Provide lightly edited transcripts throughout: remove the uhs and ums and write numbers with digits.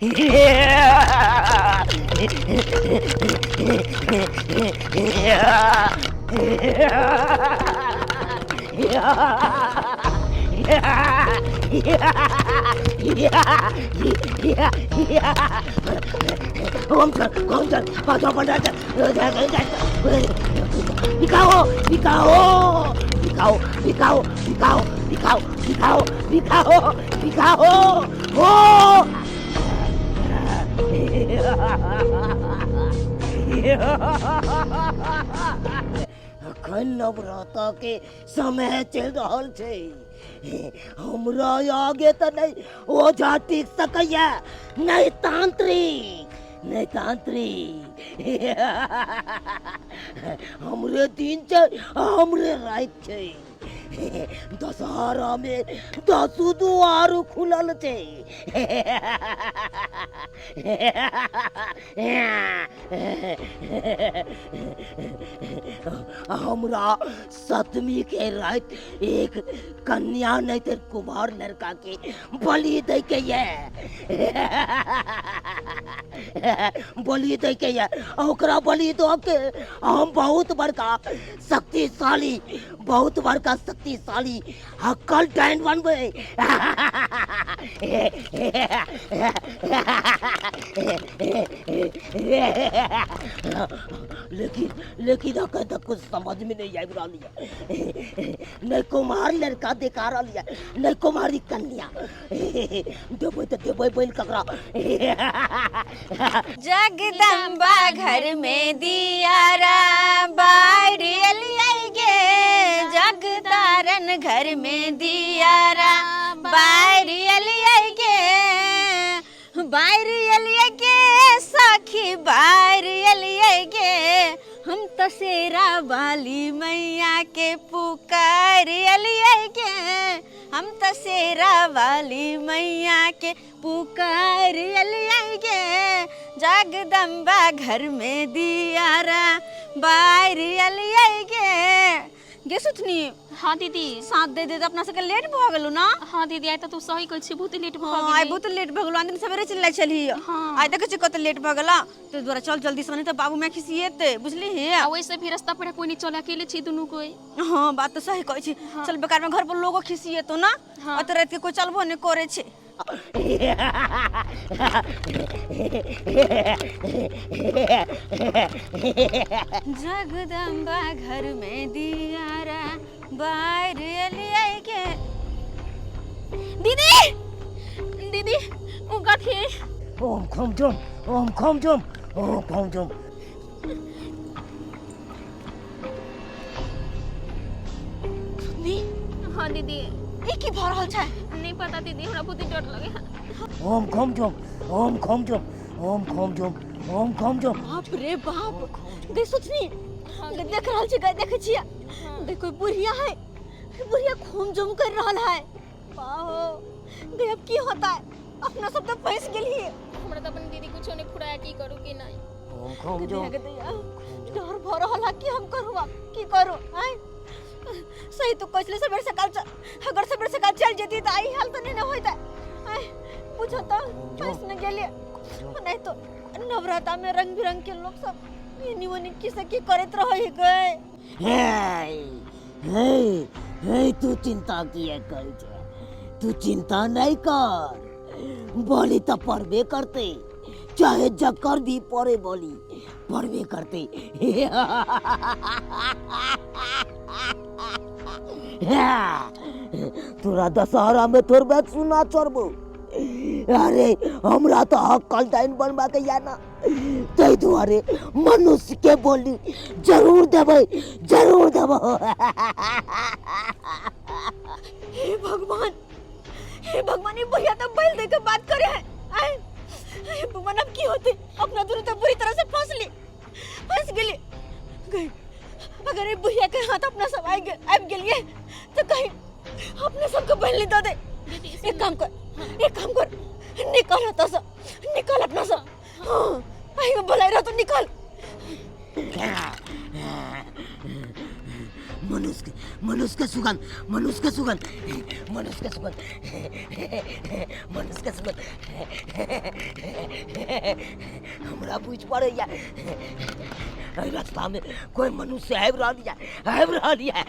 ओम चल ओम चल पाछा पड़ा चल दिखाओ दिखाओ दिखाओ दिखाओ दिखाओ दिखाओ दिखाओ दिखाओ दिखाओ ओ अखन नवराता के समय चलि रहल छै। हमरा आगे तऽ नहि ओझा टिक सकैया, नहि तांत्रिक, नहि तांत्रिक। हमरे दिन छै, हमरे राति छै। दशहरा में दसू दुआर खुलल छै। हमरा सतमी के राति एक कन्या नहीं तो कुमार लड़का के बलि दै के ये, बलि दै के ये। ओकरा बलि दऽ के हम बहुत बड़का शक्तिशाली, बहुत बड़का शक्तिशाली हक्कल डाइन बनबै। लेकिन लेकिन अखन तक कुछ समझ में नहीं आबि रहल ये। नहीं कुमार लड़का देखा रहल ये, नहीं कुमारी कन्या। देबै तऽ देबै बलि ककरा? जगदम्बा घर में दियारा बारी अलियै गे, जगतारन घर में दियारा बारी अलियै गे, बारी अलियै गे सखी, बारी अलियै गे। हम तो शेरा वाली मैया के पुकार अलियै गे, हम तो शेरा वाली मैया के पुकार अलियै गे। जगदम्बा घर में दियारा बारी अलियै गे। गे सुथनी। हाँ दीदी। साथ दे दे, अपना सबके लेट भऽ गेलो ना। हाँ दीदी, आइ तऽ तू सही कहै छी, बहुत लेट भऽ हाँ, आइ गेलै। बहुत लेट भऽ गेलो। आन दिन सवेरे चलि छलही। हाँ। आइ देखै छी कते लेट भऽ गेला, ताहि दुआरे चल जल्दी से, नहीं तऽ बाबू माय खिसिएतै, बुझलिही। आ वैसे भी रास्ता पर कोई नहीं चले, अकेले छी दुनू कोई। हाँ, बात तऽ सही कहै छी। हाँ। चल, बेकार में घर पर लोगो खिसिएतो ना। हाँ। अत राति के कोई चलबो नहीं करे छै। जगदम्बा घर में दियारा बाहर अलियै गे। दीदी, दीदी, ओ कथी? ओम खोम जुम, ओम खोम जुम, ओम खोम जुम। दी। हाँ दीदी। ई की भऽ रहल छै? नहीं पता दीदी, हमरा बहुत डर लगे है। ओम खोम जुम, ओम खोम जुम, ओम खोम जुम, ओम खोम जुम। बाप रे बाप, गई सोचनी, गई देख रहल छी, गई देखै छियै, गई कोई बुढ़िया है, बुढ़िया खूम जुम कर रहल है। बाहो गई, अब की होता है? अपना सब तो फंस गेलिए। हमरा तऽ अपन दीदी कुछो नहीं फुराया, की करू की नहीं। ओम खोम गई जुम। गई डर भऽ रहल है, की हम करू अब, की करू? आय सही तो कहले सबेर सकाल चल, अगर सबेर सकाल चल जेती तऽ आई हाल तऽ नहीं न होता। आय बुझो तो फंस न गेलिए, नहीं तो नवराता में रंग बिरंग के लोग सब एनी ओनी की से की करैत रहे गए। हे हे हे, तू चिंता किए कर छे? तू चिंता नहीं कर, बोली तो पड़बे करते, चाहे जकर भी पड़े, बोली पड़बे करते। तोरा दशहरा में थोड़बे सुना चढ़बो। अरे हमरा तो हक्कल डाइन बनबा के या ना, ताहि दुआरे मनुष्य के बोली जरूर देबै, जरूर देबो। हे भगवान, हे भगवान, ये बुढ़िया तो बैल दे के बात करे है। आय हे भगवान, अब की होते? अपना दोनों तो बुरी तरह से फंस ली, फंस गेली गई। अगर ये बुढ़िया के हाथ अपना सब आइ गेल, आबि गेलिए तो कहीं अपने सबके बहन दे दे। एक काम कर, एक काम कर, निकल हता से, निकल अपना सब। हाँ, आई बोलाई रहा तो निकल। मनुष्य के, मनुष्य के सुगंध, मनुष्य के सुगंध, मनुष्य के सुगंध, मनुष्य के सुगंध हमरा बुझि पड़ैया एहि रास्ता में कोई मनुष्य आबि रहल यऽ, आबि रहल यऽ।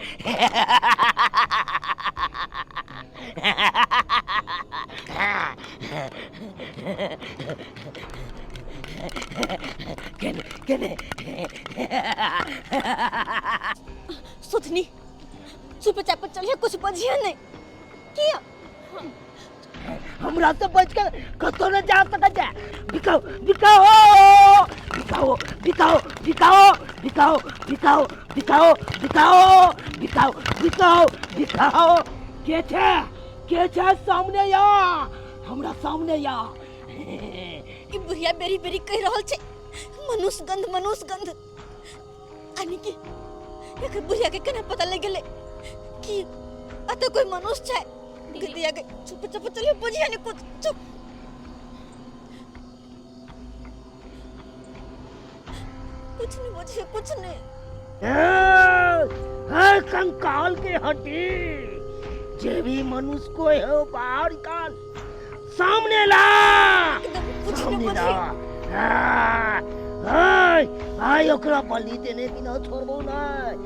केने केने सुथनी चुपचाप चलिए, कुछ बजिए नहीं किया। हमरा से बच के कतौ न जा सकै छै। बिकाओ बिकाओ बिकाओ बिकाओ बिकाओ बिकाओ बिकाओ बिकाओ बिकाओ बिकाओ बिकाओ बिकाओ। के छै, के छै सामने या, हमरा सामने या। ई बुढ़िया बेरी बेरी कहि रहल छै मनुष्य गंध, मनुष्य गंध। यानी कि एकर बुढ़िया के केना पता लग गेलै कि एतऽ कोई मनुष्य छै? गदिया के चुप चुप चलिए, बुझिया नहीं कुछ, चुप। कुछ नहीं बुझिए, कुछ नहीं। ए, कंकाल के हड्डी, जे भी मनुष्य को है बाहर निकाल, सामने ला, एकदम कुछ नहीं सामने ला। बुझिए। आय आय ओकरा बलि देने बिना छोड़बो नहीं।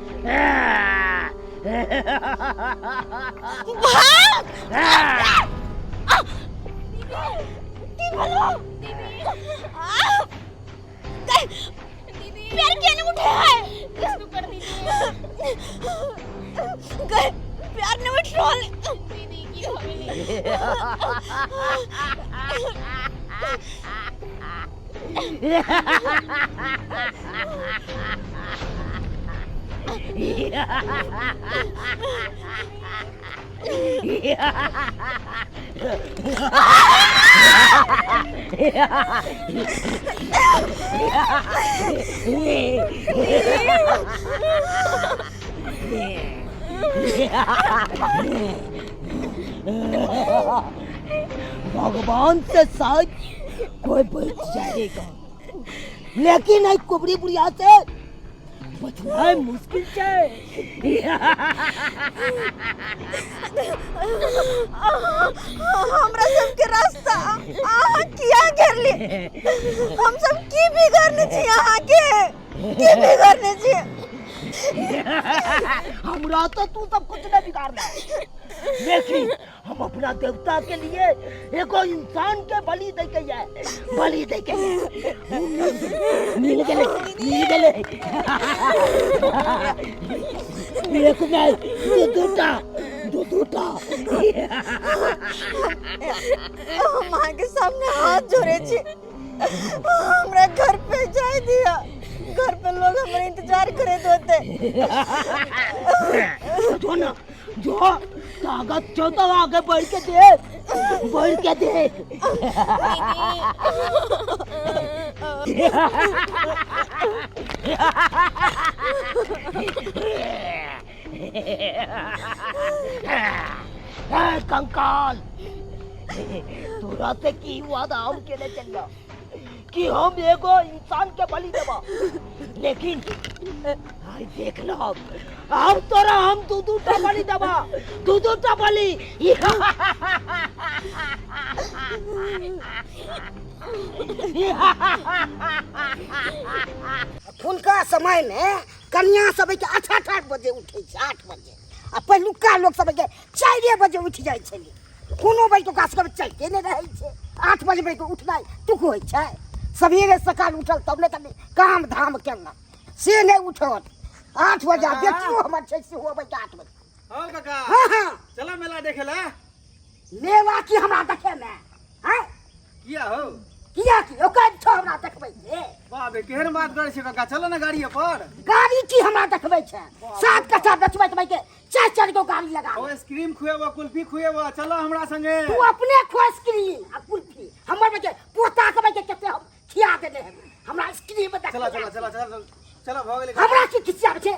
भाग! की भेलो? दीदी पैर किया नहीं उठे है? कुछ कर दीजिए। गए पैर नहीं उठ रहल। दीदी की हो गेलै? भगवान से शायद कोई बच जाएगा, लेकिन एक कुबरी बुढ़िया से बचना मुश्किल है। हमरा सबके रास्ता अहाँ किया घेरली? हम सब की बिगाड़ने छी अहाँ के? की बिगाड़ने छी? हमरा तो तू सब कुछ नहीं बिगाड़ना, लेकिन हम अपना देवता के लिए एगो इंसान के बलि दे के है, बलि दे के है। मिल गेले, मिल गेले। एक नहीं, दू दूटा, दू दूटा। हम अहाँ के सामने हाथ जोड़े छी, हमरा घर पे जाय दिया। घर पे लोग हमरे इंतजार करैत होते। जो ना, जो ताकत छो तो आगे बढ़ के देख, बढ़ के देख। ए कंकाल, तोरा से की वादा हम केने चलिया कि हम एगो इंसान के बलि देबा, लेकिन आई देख लो अब तोरा हम दू दू टा बलि देबा, दू दू टा बलि। हुनका समय में कन्या सब के 8 8 बजे उठै छै, 8 बजे, आ पहिलुका लोक सब के 4 बजे उठि जाइ छलै। कोनो बेर ओकरा सबके चलिते नहि रहै छै। 8 बजे बेर उठनाइ टुक होइ छै। सवेरे सकाल उठल तब ने कनि काम धाम केलक, से नहि उठत 8 बजे। आ बेटियो हमर छै सेहो अबै छै 8 बजे। हँ काका। हँ हँ। चला मेला देखे ला। मेला की हमरा देखे में हैं? किया हो? किया की ओकर छौ हमरा देखबै छै? बाप रे, केहन बात करै छै काका, चलो ने गाड़ी पर। गाड़ी की हमरा देखबै छै? 7 कट्ठा बेचबै तऽ के 4 4 गो गाड़ी लगा। ओ आइसक्रीम खुएबो, कुल्फी खुएबो, चलो हमरा संगे। तू अपने खो आइसक्रीम आ कुल्फी, हमर बेटे पोता के बेटे कते हम खिया देने हेबै हमरा आइसक्रीम देख। चलो चलो चलो चलो चलो भऽ गेलै। हमरा की खिसियाबै छै?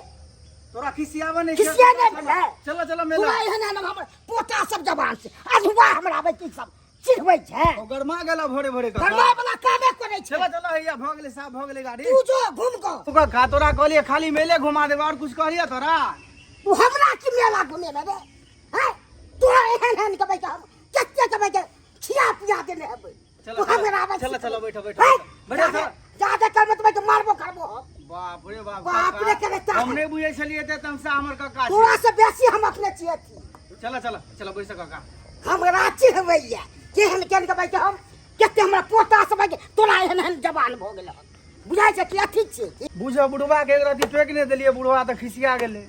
तोरा खिसियाबऽ नहि छै। खिसिया नहि भेलै। चलो चलो मेला। तोरा एहन एहन हमर पोता सब जवान छै, अधुआ हमरा आबै की सब चिढ़बै छै। ओ गरमा गेला भोरे भोरे काका। गरमा वाला कामे करै छै। चलो चलो हैया भऽ गेलै, साफ भऽ गेलै गाड़ी। तू जो घुम कऽ। तू काका तोरा कहलियै खाली मेले घुमा देबै, और कुछ कहलियै तोरा? तू हमरा की मेला घुमेबे रे हैं तोरा एहन एहन के बैठ हम कते के बैठ खिया पिया देने हेबै चलो, तू हमरा आबै चलो, चलो, बैठो, बैठो, हैं? बैठो, जादे- चलो। जादे करबे तऽ बैठ मारबो करबो हम बाप रे बाप बाप रे, काका, करे ता- हम नहि बुझै छलियै तऽ तमसा हमर काका छै। तोरा से बेसी हम अपने छियै चलो चलो चलो बैसो काका हमरा चिढ़बैया केहन केहन के बैठ हम कते हमरा पोता सब बैठ तोरा एहन एहन जवान भऽ गेल हन बुझाइ छै कि अथी छियै बुझो बुढ़वा के एक रति टोकि नहि देलियै बुढ़वा तऽ खिसिया गेलै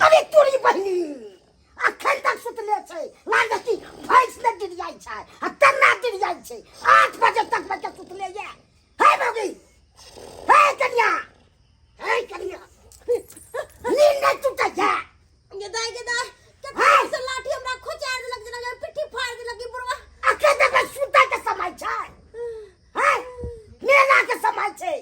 अरे तोरी बहिनी अखन तक सुतले छै लागत कि भैंस ने गिर जाइ छै आ तन्ना गिर जाइ छै 8 बजे तक बच्चा सुतले ये। हे भौजी, हे कनिया, हे कनिया, नींद नहि टूटै छै। गे दाई, गे दाई, हे! से लाठी हमरा खोचार देलक, जेना पिट्ठी फाड़ देलक ई बुढ़वा। अखन तक सुतै के समय छै? हे, मेला के समय छै,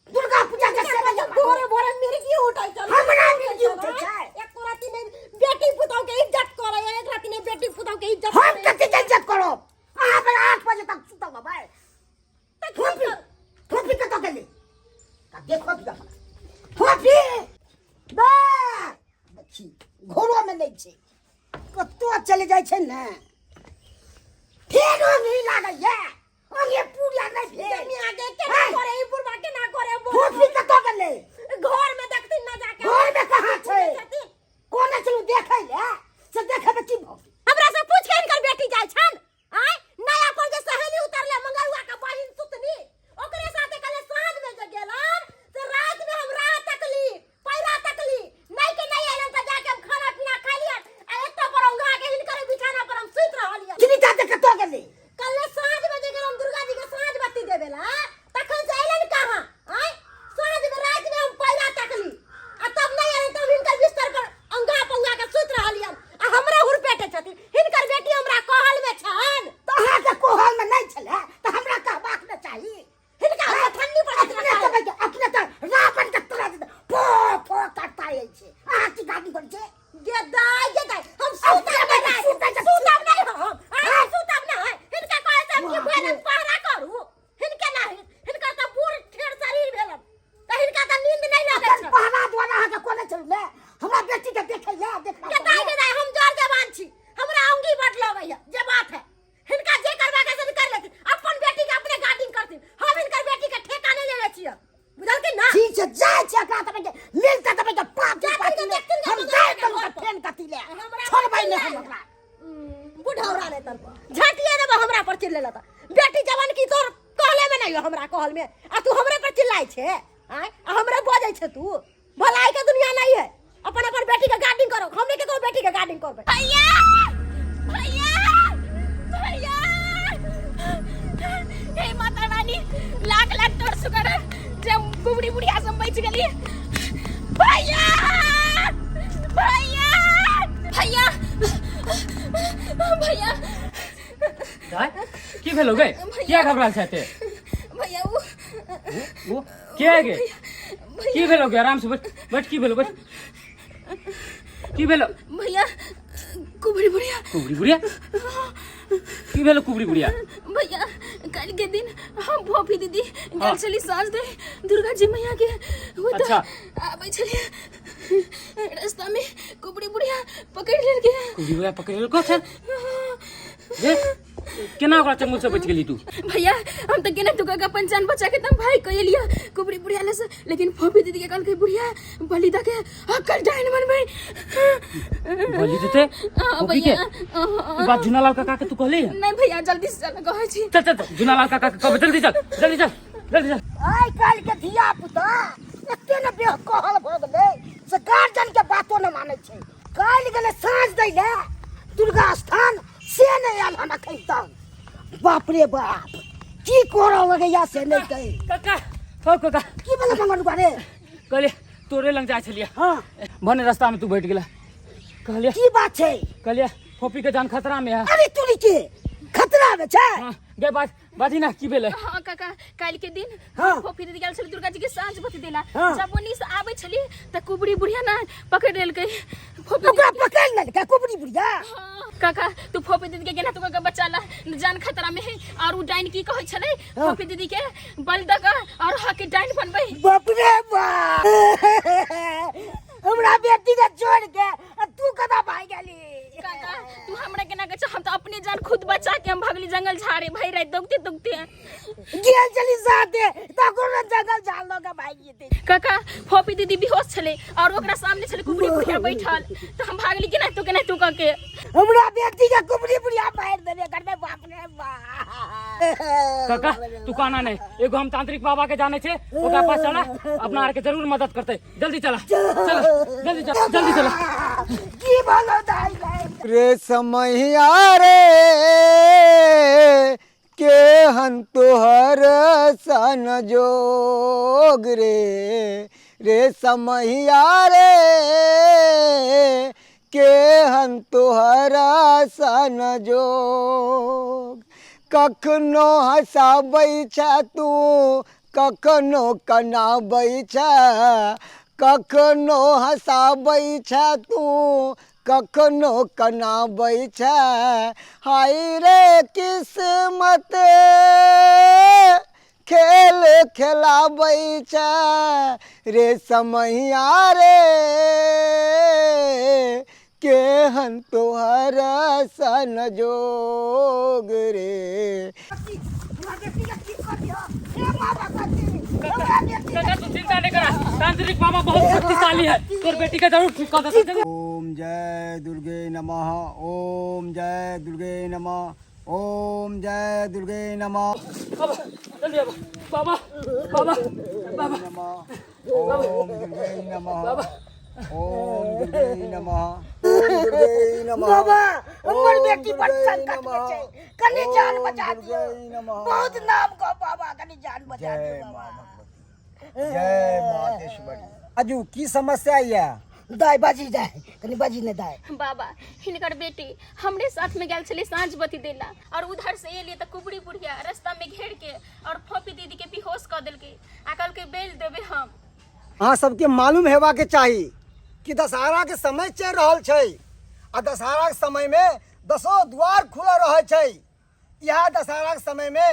दुर्गा पूजा के समय छै। भोरे भोरे मिर्गी उठै छै। हमरा मिर्गी उठै छै। एक राति नहि बेटी पुतहु के इज्जत करे, एक राति नहि बेटी पुतहु के इज्जत हम करे। कथी के इज्जत करब? अहाँ पर 8 बजे तक सुतल रहबै। फोफी, फोफी कतऽ गेलै? आ देखो दिया फोफी बे, देखी घरोमे नहि छै, कतौ चलि जाइ छै ने। फेर ओंघी लागैया, ओंघी पूरा नहि भेल। जमिया के केना हे! करे ई बुढ़वा, केना करे? फोफी कतऽ गेलै? घर में देखथिन ना जाके। घरमे कहाँ छै? छथिन। कोने चलू देखै ले से देखबै की भऽ गेल? हमरा से पूछ के हिनकर बेटी जाइ छन? आय नया पर जे सहेली उतरले, मंगरुआ के बहिन सुतनी, ओकरे साथे कले साँझ में जे गेलन से रात में हम रात तकली, पैरा तकली, नहीं के नहीं आइलन, त जाके हम खाना पीना खा लियन आ एत्तो पर औंघा के हिनकर बिछाना पर हम सुति रहलियन। सुनीता तऽ कतऽ गेलै? कले साँझ में जे गेलन दुर्गा जी के साँझ बत्ती देबे ला, तखन से आइलन कहाँ? आय साँझ में, रात में हम पैरा तकली आ तब नहीं आइलन, तब हिनकर बिस्तर पर अंगा पंगा के सुति रहलियन आ हमरे हुरपेटे छथिन। हिनकर बेटी हमरा कहल में छन। तऽ अहाँके कोहलमे नहि छलै तऽ हमरा कहबाक ने चाही। हिनका हमरा ठंडी पड़ैत अपने रखा। तऽ अपने तऽ रावण के तरह फो फो करता अछि, अहाँ की गाली करै छै? गे दाई, गे दाई, हम सुतब अपने नहीं। सुतै छै। सुतब नहीं हम, आय सुतब नहीं। हिनका कहै से हम की भेलन पहरा करू हिनके? नहीं, हिनकर तऽ बूढ़ ठेर शरीर भेलन, तऽ हिनका तऽ नींद नहीं लगै अखन छै। पहरा द्वारा अहाँके कोने चलू ने हमरा बेटी के देखै ले देखना। गे दाई, गे दाई, हम जोर जवान छी, हमरा औंगी बड लगैया। जे बात है, हिनका जे करबाक है से कर लेथिन, अपन बेटी के अपने गार्डिंग करथिन। हम हिनकर बेटी के ठेका नहीं लेने छियै, बुझलखिन ना? ठीक छै, जाइ छै। एकरा तऽ के मिलतै तऽ के पाँच जा पाँच के देखथिन। हम जे जाइ घर तऽ पर। फेन कथी ले हमरा छोड़बै नहि हम ओकरा। बुढ़ौरा नहीं तन झटिए देबो। हमरा पर चिल्ले त बेटी जवान की तोर कहले में नहीं हो, हमरा कहल में आ तू हमरे पर चिल्लाय छे? आय आ हमरे बजै छे तू? भलाई के दुनिया नहीं है। अपन अपन बेटी के गार्डिंग करो, हमने के तो बेटी के गार्डिंग करबे। भैया, भैया, भैया, हे माता रानी, लाख लाख तोर शुक्र है जे गुबड़ी बुढ़िया से बच गेली। भैया, भैया, भैया, भैया। दाइ, की भेलो गे? किया घबराल छै एते? भैया, वो ओ के गे? की भेलो गे? आराम से बैठ, बैठ। की भेलो? बैठ। की भेलो? भैया, कुबड़ी बुढ़िया। कुबड़ी बुढ़िया? की भेलो कुबड़ी बुढ़िया? भैया, कल के दिन हम भोपी दीदी गेल छली साँझ दे दुर्गा जी मैया के वो तो आबै छलियै, रास्ता में कुबड़ी बुढ़िया पकड़ लेलकै। कुबड़ी बुढ़िया पकड़ लेलको छै गे? केना ओकरा चंगुल से बच गेली तू? भैया, हम तो केना तुका के अपन जान बचा के तम भाई कह लिया कुबड़ी बुढ़िया ले से, लेकिन फोफी दीदी के कहलकै बुढ़िया बलि द के अक्कल डाइन बनबै। बलि देते हाँ, फोफी के? भैया हाँ। ई बात झुनालाल काका के तू कहली है? नहीं भैया, जल्दी से चल कहै छी। चल चल चल, झुनालाल काका के कहबै। जल्दी चल, जल्दी चल, जल्दी चल। आइ काल्हि के धिया पुता एते ने बेहकहल भऽ गेलै से गार्जियन के बातो ने मानै छै। काल्हि गेलै साँझ दै ले दुर्गा स्थान, से नहि आयल हन अखन तक। बाप रे बाप, की करऽ लगैया से नहि कही। काका, हो काका। की भेलै मंगनुआ रे? कहलिए तोरे लग जाइ छलियै। भने रास्ता में तू बैठ गेला। कहलिए की बात छै? कहलिए फोफी के जान खतरा में है। अरे तुरी के खतरा में छै? हाँ, गे बात बाजी ना की भेलै हाँ काका काल्हि के दिन हाँ। फोफी दीदी गेल छली दुर्गा जी के साँझ बत्ती देला हाँ। जब ओनी से आबै छली त कुबड़ी बुढ़िया ना पकड़ लेलकै फोफी ओकरा दीदी के। पकड़ लेलकै कुबरी बुढ़िया हाँ, काका तू फोफी दीदी के गेना तू काका बचा ला जान खतरा में है और उ डाइन की कहै छलै फोफी दीदी के बल दऽ कऽ और हक के डाइन बनबै बाप रे बाप हमरा बेटी के छोड़ के आ तू कदा भाग गेली काका तू हमरा केना कहै छ हम तऽ अपने जान खुद बचा के हम भगली जंगल झाड़े भई राति दौगते दौगते गेल चली साथे तखन जंगल झाड़ लऽ के भागि जेतै काका फोपी दीदी बेहोश छलै और ओकरा सामने छलै कुबरी बुढ़िया बैठल तऽ हम भागली केना तू केना तू कह के हमरा बेटी के कुबरी बुढ़िया मारि देने करबे बाप रे बाप काका तू कहना नहीं एगो हम तांत्रिक बाबा के जाने छे ओकरा पास चला अपना आर के जरूर मदद करते जल्दी चला चला जल्दी चला जल्दी चला की भलो दाई दाई रे समैया रे के हन तोहर सन जोग रे रे समैया रे के हन तोहर सन जोग कखनो हँसाबै छ तू कखनो कनाबै छ कखनो हँसाबै छ तू कखनो कनाबै छ हाय रे किस्मत खेल खेलाबै छ रे समैया रे केहन तोहर सन जोग रे हमरा बेटी के ठीक कर दियो हे माँ भगवती हमरा बेटी काका तू चिंता नहीं करा तांत्रिक बाबा बहुत शक्तिशाली है तोर बेटी के जरूर ठीक कर देते ओम जय दुर्गे नमः ओम जय दुर्गे नमः ओम जय दुर्गे नमः बाबा जल्दी आबो बाबा बाबा बाबा ओम दुर्गे नमः ओम दुर्गे नमः ओम दुर्गे नमः बाबा हमर ओम बेटी बड़ दुर्गे संकट में नमः। छै कनि जान ओम बचा दियो दुर्गे नमः। बहुत नाम कह बाबा कनि जान बचा जय दियो माँ बाबा भगवती जय मातेश्वरी आजू की समस्या यऽ दाय बाजी दाय कनि बाजी ने दाय बाबा हिनकर बेटी हमरे साथ में गेल छलै साँझ बत्ती देला और उधर से एलियै तऽ कुबड़ी बुढ़िया रास्ता में घेर के और फोपी दीदी के बेहोश कऽ देलकै आ कहलकै बेल देबै हम अहाँ सबके मालूम हेबाके चाही कि दशहराके समय चलि रहल छै आ दशहराके समयमे दसो द्वार खुलल रहै छै इएह दशहराके समयमे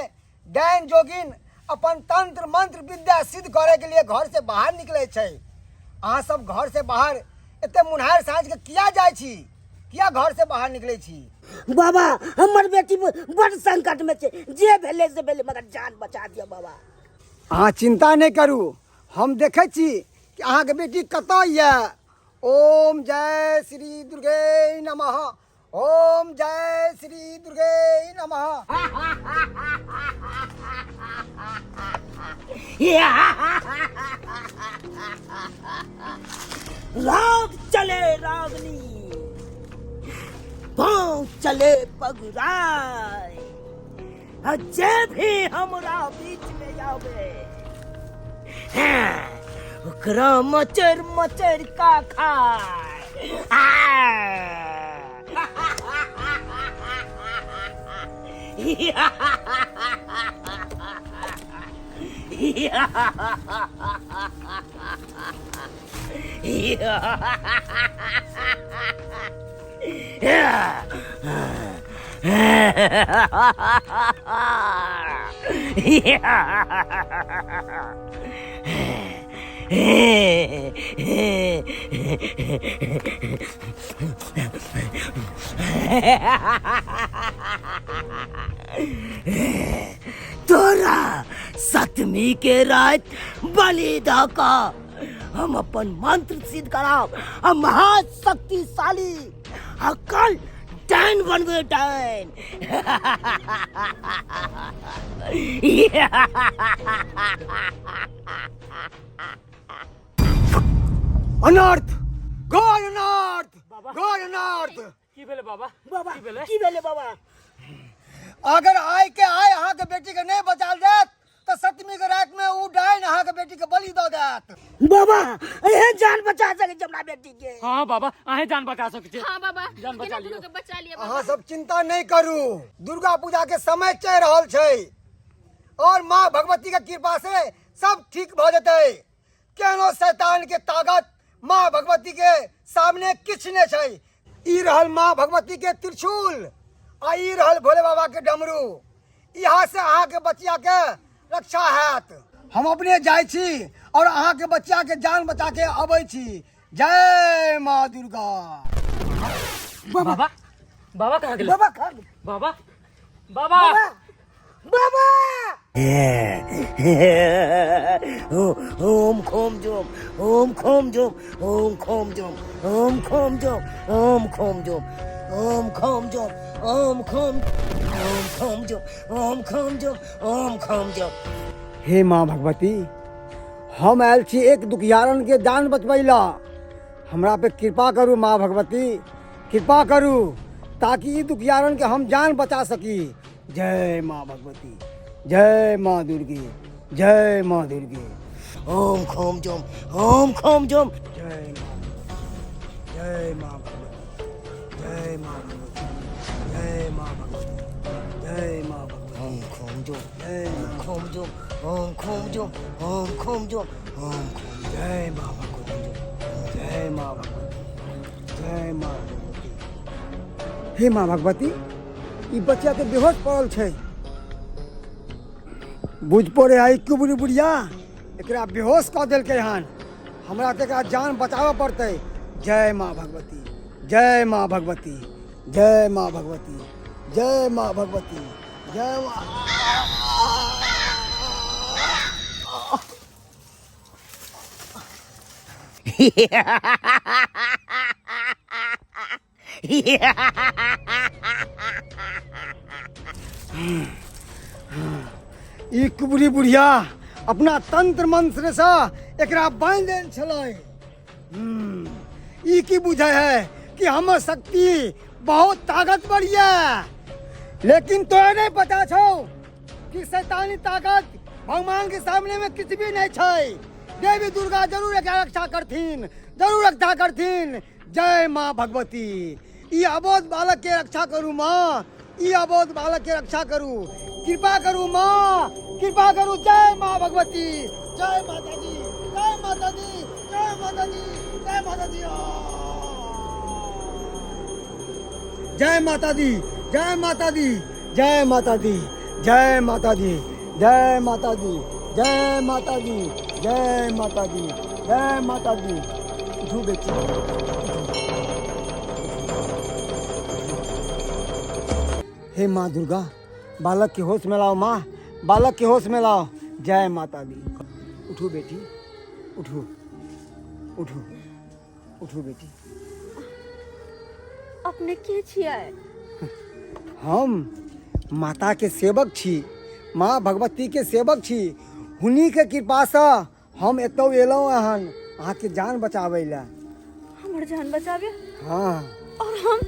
डाइन जोगिन अपन तंत्र मंत्र विद्या सिद्ध करैके लिए घरसँ बाहर निकलै छै अहाँ सब घरसँ बाहर एते मुन्हार साँझके किया जाइ छी किया घरसँ बाहर निकलै छी बाबा हमर बेटी बड़ संकट में छै जे भेलै से भेलै मगर जान बचा दिअ बाबा अहाँ चिन्ता नहि करू हम देखै छी कि अहाँके बेटी कतऽ यऽ ओम जय श्री दुर्गे नमः ओम जय श्री दुर्गे नमः राग चले रागनी पाँव चले पगुराय आ जे भी हमरा बीच में आवे हैं, ओकरा मचर मचर का खाए आ। तोरा सतमी के रात बलि दऽ कऽ हम अपन मंत्र सिद्ध करब आ महाशक्तिशाली आ कल डाइन बनबे डाइन अनर्थ घोर अनर्थ घोर अनर्थ की भेलै बाबा बाबा की भेलै की भेलै बाबा अगर आय के आय अहाँके बेटी के नहि बचाल जायत तऽ सप्तमी के राति में उ डाइन अहाँके बेटी के बलि दऽ देत बाबा एहन जान बचा सकै छै हमरा बेटी के हाँ बाबा अहें जान बचा सकै छी हाँ बाबा जान बचा केना लियौ। दुनू के बचा लिअ अहाँ सब चिंता नहि करू दुर्गा पूजा के समय चलि रहल छै और माँ भगवती के कृपा से सब ठीक भऽ जेतै। केहनो शैतान के ताकत माँ भगवती के सामने किछु नहि छै। ई रहल माँ भगवती के त्रिशूल आ ई रहल भोले बाबा के डमरू। यहाँ से अहाँ के बचिया के रक्षा हैत। हम अपने जाइ छी और अहाँ के बचिया के जान बचा के अबै छी। जय माँ दुर्गा। बाबा, बाबा कहाँ गेलै? बाबा कहाँ गेलै? बाबा, बाबा, बाबा। ओम खोम जोम, ओम खोम जोम, ओम खोम जोम, ओम खोम जोम, ओम खोम जोम, ओम खोम जोम, ओम खोम, ओम खोम जोम, ओम खोम जोम, ओम खोम जोम। हे माँ भगवती, हम आयल छी एक दुखियारन के जान बचबै ला। हमरा पे कृपा करू माँ भगवती, कृपा करू ताकि ई दुखियारन के हम जान बचा सकी। जय माँ भगवती, जय माँ दुर्गे, जय माँ दुर्गे। ओम खोम जोम, ओम खोम जोम। जय माँ, जय माँ भगवती, जय माँ भगवती, जय माँ भगवती, जय माँ भगवती। ओम खोम जोम, जय माँ खोम जोम, ओम खोम जोम, ओम खोम जोम, ओम खोम। जय माँ भगवती, जय माँ भगवती, जय माँ भगवती। हे माँ भगवती, ई बच्चा के बेहोश पड़ल छै। बुझ पड़े है कुबरी बुढ़िया एकरा बेहोश कऽ देलकै हन। हमरा तऽ एकरा जान बचाबऽ पड़तै। जय माँ भगवती, जय माँ भगवती, जय माँ भगवती, जय माँ भगवती, जय माँ। ई कुबरी बुढ़िया अपना तंत्र मंत्र से एकरा बांधि देने छलै। ई की बुझै है कि हमर शक्ति बहुत ताकतवर यऽ, लेकिन तोरा नहीं पता छौ कि शैतानी ताकत भगवान के सामने में किछु भी नहीं छै। देवी दुर्गा जरूर एकरा रक्षा करथिन, जरूर रक्षा करथिन। जय माँ भगवती। ई अबोध बालक के रक्षा करू माँ, ई अबोध बालक के रक्षा करू, कृपा करू माँ, कृपा करू। जय माँ भगवती, जय माता दी, जय माता दी, जय माता दी, जय माता दी, जय माता दी, जय माता दी, जय माता दी, जय माता दी, जय माता दी, जय माता दी, जय माता दी, जय माता दी। उठू बेटी। हे माँ दुर्गा, बालक के होश में लाओ माँ, बालक के होश में लाओ। जय माता दी। उठू बेटी, उठू, उठू, उठू बेटी। अपने के छियै? हम माता के सेवक छी, माँ भगवती के सेवक छी। हुनी के कृपा से हम एतौ एलहुँ हन अहाँके जान बचाबै लए। हमर जान बचाबे? हाँ। और हम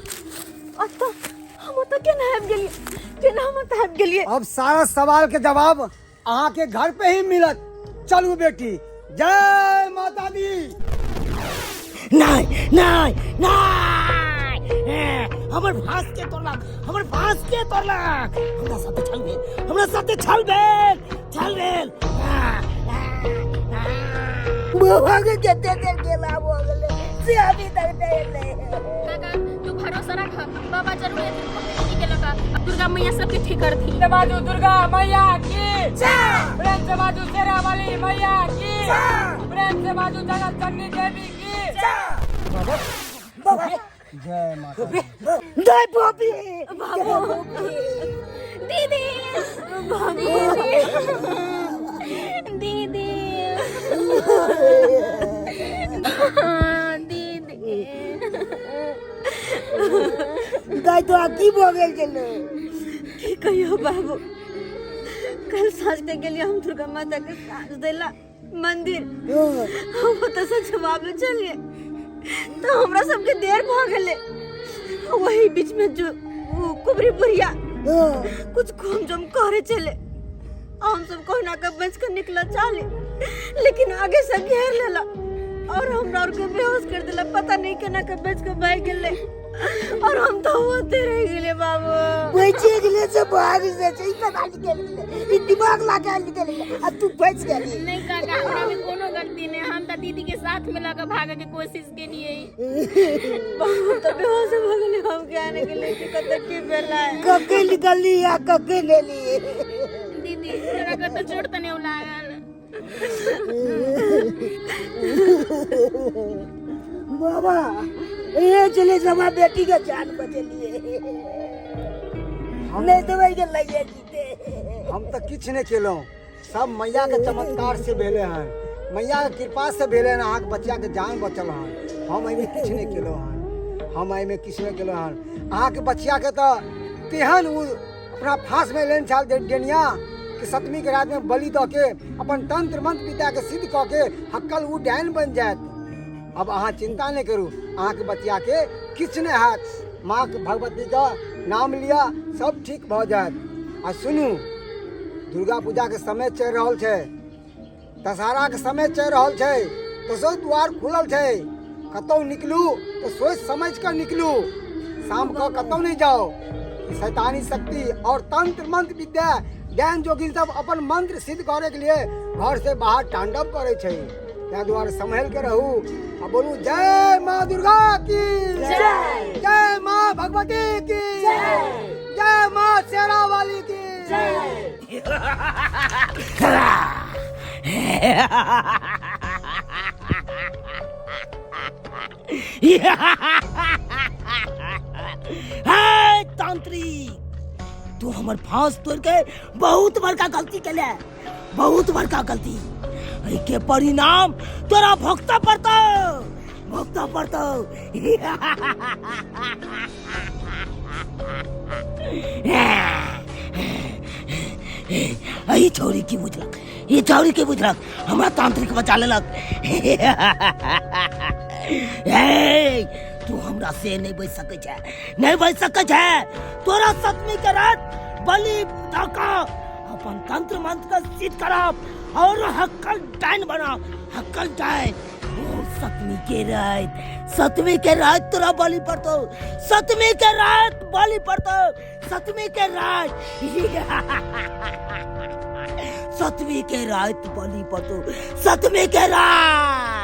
ओतऽ, हम ओतऽ केना आबि गेलियै? केना हम ओतऽ आबि गेलियै? अब सारा सवाल के जवाब अहाँके घर पे ही मिलत। चलू बेटी, जय माता दी। नहीं नहीं नहीं, हमर फांस के तोड़लक, हमर फांस के तोड़लक। हमरा साथे छल भेल, हमरा साथे छल भेल, छल भेल। बाबा के कते देर गेला भऽ गेलै से अभी तक नहि एलै। काका, तू भरोसा रख, बाबा जरूर एथिन फोफी दीदी के लगा, दुर्गा मैया सबके ठीक करथिन। से बाजू दुर्गा मैया की प्रेम से बाजू शेरा वाली मैया की प्रेम से बाजू जगत जननी देवी की। जय माता दी। जय फोफी। बाबू, दीदी, दीदी, दीदी, गाय तोरा की भऽ गेल छलै? की कहियो बाबू, कल साँझ के गेलियै हम दुर्गा माता के साँझ देला मंदिर। हम ओतऽ से जवाब चलिए तो हमरा सबके देर भऽ गेलै। वही बीच में जो वो कुबरी बुढ़िया कुछ घूम जम करे चले, हम सब कहुना के बच के निकल चाले, लेकिन आगे से घेर लेला और हमरा और के बेहोश कर देला। पता नहीं केना के बच के भाग गेलै। और हम तो होते रह गेले बाबू। बचि गेलै से भाग से छै, ई कथा निकलि गेलै, ई दिमाग लगा निकलि गेलै आ तू बचि गेली। नहीं काका, हमरा में कोनो गलती नहीं, हम तो दीदी के साथ में लगा भागे के कोशिश केलिए। बाबू तो बेहोश भ गेलै, हम क्या ने गेलै कि कतऽ की भेलै। कके निकलली आ कके लेली। दीदी तोरा कतऽ चोट तऽ नहीं लागल? बाबा ये चले समा बेटी के जान बचलिए, नहीं तो वही के लइए जीते। हम तऽ किछु नहि केलहुँ, सब मैया के चमत्कार से भेलै हन, मैया के कृपा से भेलै हन, अहाँके बच्चा के जान बचल हन। हम एहिमे किछु नहि केलहुँ हन, हम एहिमे किछु नहि केलहुँ हन। अहाँके बच्चिया के तऽ तेहन ओ अपना फाँसमे लेने छल डेनिया कि सप्तमी के रात में बलि दऽ के अपन तंत्र मंत्र विद्या के सिद्ध कऽ के हक्कल ओ डाइन बनि जायत। अब अहाँ चिंता नहि करू, अहाँके बचिया के किछु नहि हैत। माँ के भगवती के नाम लिअ, सब ठीक भऽ जायत। आ सुनू, दुर्गा पूजा के समय चलि रहल छै, दशहरा के समय चलि रहल छै, दसो द्वार खुलल छै। कतहु निकलू तऽ सोचि समझि कऽ निकलू, शाम कऽ कतहु नहि जाउ। ई शैतानी शक्ति और तंत्र मंत्र विद्या ज्ञान जोगिन सब अपन मंत्र सिद्ध करे के लिए घर से बाहर तांडव करे छै। ताहि दुआरे सम्हल के रहू आ बोलू जय माँ दुर्गा की जय, जय माँ भगवती की जय, जय माँ शेरा वाली की जय। हे तांत्रिक, तू हमर फांस तोड़ के बहुत बड़का गलती केले, बहुत बड़का गलती। एहि के परिणाम तोरा भोगता पड़तौ, भोगता पड़तौ। एहि छौरी की बुझलक, ई छौरी की बुझलक, हमरा तांत्रिक बचा लेलक। हे तू हमरा से नहीं बच सकै छै, नहीं बच सकै छै। तोरा सतमी के रात बलि दऽ कऽ अपन तंत्र मंत्र के सिद्ध करब और हक्कल डाइन बनाब, हक्कल डाइन। ओ सतमी के रात, सतमी के रात तोरा बलि पड़तौ, सतमी के रात बलि पड़तौ, सतमी के रात, सतमी के रात बलि पड़तौ, सतमी के रात।